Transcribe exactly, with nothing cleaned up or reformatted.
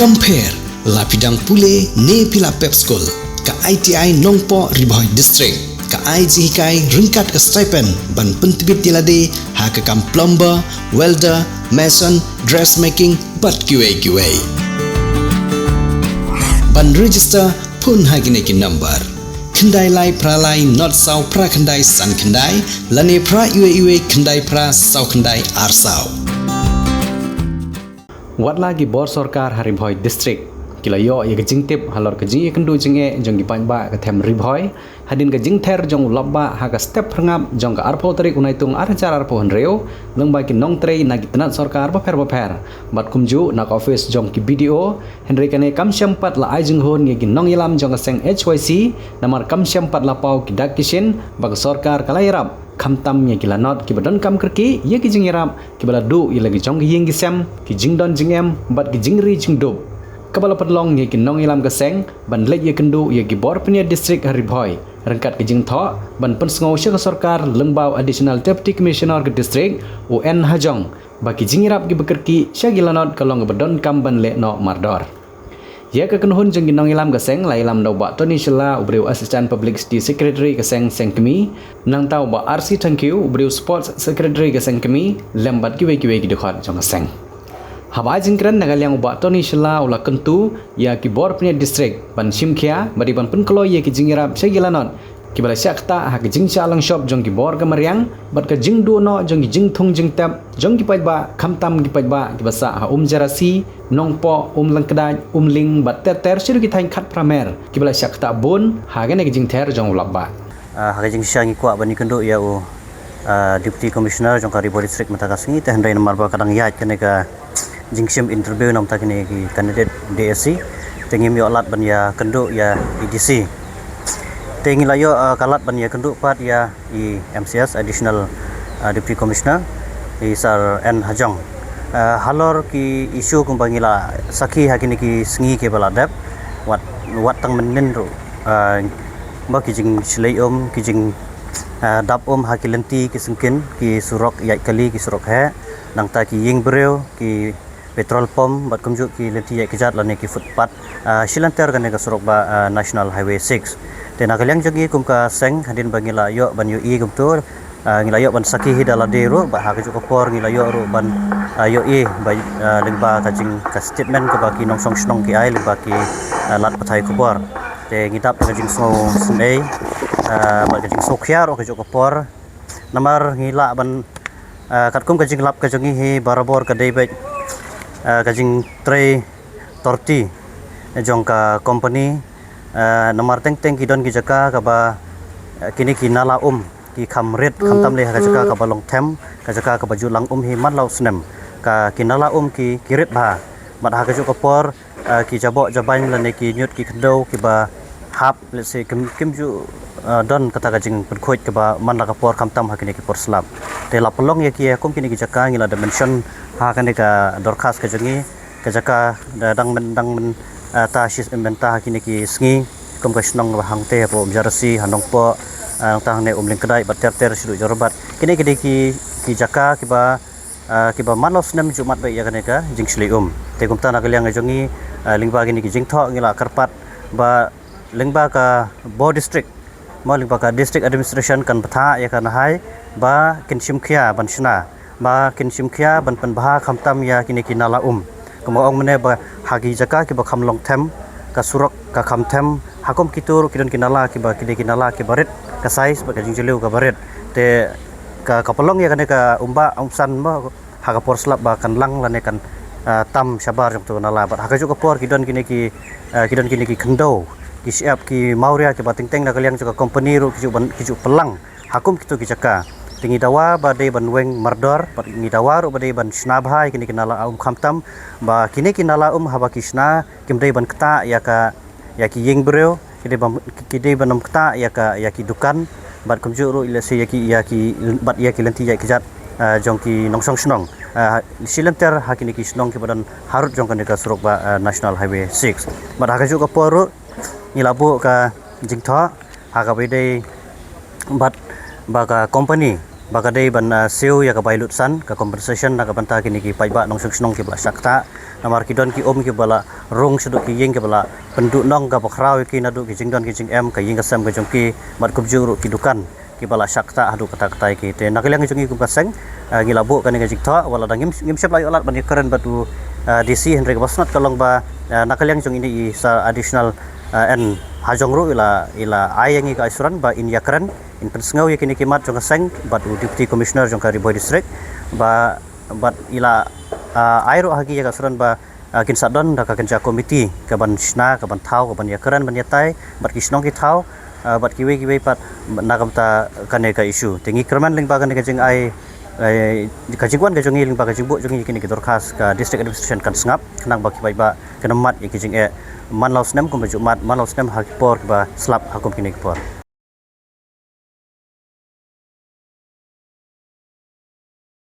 Kam pher, la phi dang pule ne phi la pep skul, ka I T I Nongpoh Ri Bhoi District ka ai jinghikai ryngkat ka stipend ban pyntbit ïa lade ha ka kam plumber, welder, mason, dressmaking bad kiwei kiwei. Ban register, phone ha kine ki number: khyndai lai phra lai nod saw phra khyndai san khyndai lane phra iwei iwei khyndai phra saw khyndai ar saw. Wat la ki bor sorkar ha Ri Bhoi District ki la ïoh ïa ka jingtip halor ka jingïakynduh jingeh jong ki paidbah ka them Ri Bhoi hadien ka jingther jong u lapbah ha ka step phyrngap jong ka arphew tarik u Naitung ar hajar arphew hynriew, lyngba ki nongtrei na ki tnat sorkar bapher bapher bad kumjuh na ka office jong ki B D O. Hynrei kane kam shym pat la ai jinghun ïa ki nongïalam jong ka seng H Y C, namar kam shym pat la paw ki dak ki shin ba ka sorkar ka la ïarap, khamtam ïa ki lanot kiba donkam kyrkieh ïa ki jingïarap kiba la duh ïa la ki jong ki ïing ki sem, ki jingdon jingem bad ki jingri jingdup. Kaba la pynlong ïa ki nongïalam ka seng ban leit ïakynduh ïa ki bor pynïaid district ha Ri Bhoi ryngkat ka jingthoh ban pynsngew sha ka sorkar, lyngba u Additional Deputy Commissioner ka district, u N Hajong, ba ki jingïarap kiba kyrkieh sha ki lanot ka long kaba donkam ban leh noh mardor. Ïa ka kynhun jong ki nongïalam ka seng la ïalam da u Bah Tony Shylla, u briew Assistant Publicity Secretary ka seng seng kmie, nangta u Bah R C Thangkhiew, u briew Sports Secretary ka seng kmie, lem bad kiwei kiwei ki dkhot jong ka seng. Haba ai jingkren na ka liang u Bah Tony Shylla u la kyntu ïa ki bor pynïaid district ban shim khia bad dei ban pynkloi ïa ki jingïarap sha ki lanot kiba la shah ktah ha ka jingshah langshop jong ki bor ka mariang bad ka jingduh noh jong ki jingthung jingtep jong ki paidbah, khamtam ki paidbah kiba sah ha Umjerasi, Nongpoh, Umlyngkdait, Umling bad ter ter shaduh ki thaiñ khatphra mer kiba la shah ktah bun ha kane ka jingther jong u lapbah. Ah, ha ka jingshisha ngi kwah ban ïakynduh ïa u, ah, Deputy Commissioner jong ka Ri Bhoi District mynta ka sngi, te hynrei namar ba ka dang ïaid kane ka jingshim interview na bynta kine ki candidate D A C, te ngim ïoh lad ban ïakynduh ïa i D C. Te ngi la ïoh, ah, ka lad ban ïakynduh pat ïa i M C S, Additional, ah, Deputy Commissioner, i Sir N Hajong. Ah, halor ki issue kumba ngi la sakhi ha kine ki sngi kiba la dep, wat, wat tang mynnin ruh, ah, ba ki jingshlei um, ki jing, ah, dap um ha ki lynti ki syngkien, ki surok ïaid kali, ki surok heh, nangta ki ïing briew, ki petrol pump bad kumjuh ki lynti ïaid kjat lane ki footpath, ah, shilynter kane ka surok ba, ah, National Highway six. Te na ka liang jong ngi kum ka seng, hadien ba ngi la ïoh ban ïohi kumto, ah, ngi la ïoh ban sakhi hi da lade ruh, bad ha kajuh ka por ngi la ïoh ruh ban, ah, ïohi ba, ah, lyngba ka jing ka statement kaba ki nongshong shnong ki ai lyngba ki, ah, lad pathai khubor. Te ngi dap da ka jingsngew sngewsih, ah, bad ka jingsngewkhia ruh ha kajuh ka por. Namar ngi lah ban, ah, katkum ka jinglap ka jong ngi hi barabor ka dei beit, ah, ka jingtrei torti jong ka company, ah, namar teng teng ki don ki jaka kaba, ah, kine ki nala um ki kham rit, khamtam lei ha ka jaka kaba long them, ka jaka kaba ju lang um hi man la u snem. Ka ki nala um ki, ki rit bha. Bad ha kajuh ka por, ah, ki jaboh jabain lane ki ñiut ki khyndew kiba hap, let's say, kim, kim ju, ah, don kata ka jingpynkhuid kaba man la ka por khamtam ha kine ki por slap. Te la pynlong ïa ki kum kine ki jaka ngi la da mention ha kane ka dorkhas ka jong ngi, ka jaka da dang myn, dang myn, ah, ta shi mynta ha kine ki sngi, kum ka shnong ba hangte hapoh Umjerasi, ha Nongpoh, ah, nangta hangne Umlyngkdait bad ter ter shaduh Jorabat. Kine ki dei ki, ki jaka kiba, ah, kiba man la u snem ju mad beit ïa kane ka jingshlei um. Te kumta na ka liang ka jong ngi, ah, lyngba kine ki jingthoh ngi la kyrpad ba lyngba ka bor district, mo lyngba ka district administration kan bthah ïa ka nahai ba kin shim khia ban shna, ba kin shim khia ban pynbha khamtam ïa kine ki nala um. Kumba ong mynne ba ha ki jaka kiba kham long them, ka surok ka kham them, ha kum kito ruh ki don ki nala kiba, ki dei ki nala kiba rit ka size bad ka jingjylliew kaba rit. Te ka, ka pynlong ïa kane ka umbah umsan ba ha ka por slap ba kan lang lane kan, ah, tam shabar jong uto u nala. Bad ha kajuh ka por ki don kine ki, ah, ki don kine ki khyndew, ki shyiap, ki mawria kiba teng teng na ka liang jong ka company ruh ki ju ban, ki ju pynlang ha kum kito ki jaka. Te ngi dawa ba dei ban weng mardor, bad ngi dawa ruh ba dei ban shna bha ïa kine ki nala um khamtam, ba kine ki nala um haba ki shna kim dei ban ktah ïa ka, ïa ki ïing briew, ki dei ban, ki dei ban ym ktah ïa ka, ïa ki dukan, bad kumjuh ruh ïa lehse ïa ki, ïa ki, bad ïa ki lynti ïaid kjat, ah, jong ki nongshong shnong. Ah, shilynter ha kine ki shnong kiba don harud jong kane ka surok ba, ah, National Highway six. Bad ha kajuh ka por ruh ngi la buh ka jingthoh ha kaba ïadei bad ba ka company ba ka dei ban, ah, siew ïa ka bai lut san, ka compensation na ka bynta kine ki paidbah nongshong shnong kiba la shah ktah. Namar ki don ki um kiba la rung shaduh ki ïing, kiba la pynduhnong kaba khraw ïa ki naduh ki jingdon ki jingem, ka ïing ka sem ka jong ki, bad kumjuh ruh ki dukan kiba la shah ktah haduh katta katta ïa ki. Te na ka liang jong ngi kum ka seng, ah, ngi la buh kane ka jingthoh, wat la da ngim, ngim shym la ïoh lad ban ïakren bad u, ah, D C, hynrei kaba sngewtynnat ka long ba, ah, na ka liang jong ine i Sir Additional, ah, N Hajong ruh i la, i la ai ïa ngi ka assurance ba in ïakren, in pynsngew ïa kine ki mat jong ka seng bad u Deputy Commissioner jong ka Ri Bhoi District, ba, bad i la, ah, ai ruh ha ki ïa ka assurance ba, ah, kin sa don da ka kynja committee kaban shna, kaban thaw, kaban ïakren, ban ïatai bad ki shnong ki thaw, ah, bad kiwei kiwei pat na ka bynta kane ka issue. Te ngi kyrmen lyngba kane ka jingai, eh, ka jingwan ka jong ngi lyngba ka jingbuh jong ngi kine ki dorkhas, ka District Administration kan sngap, khnang ba ki paidbah kin ym mad ïa ki jingeh man la u snem kumba ju mad man la u snem ha ki por kiba slap ha kum kine ki por.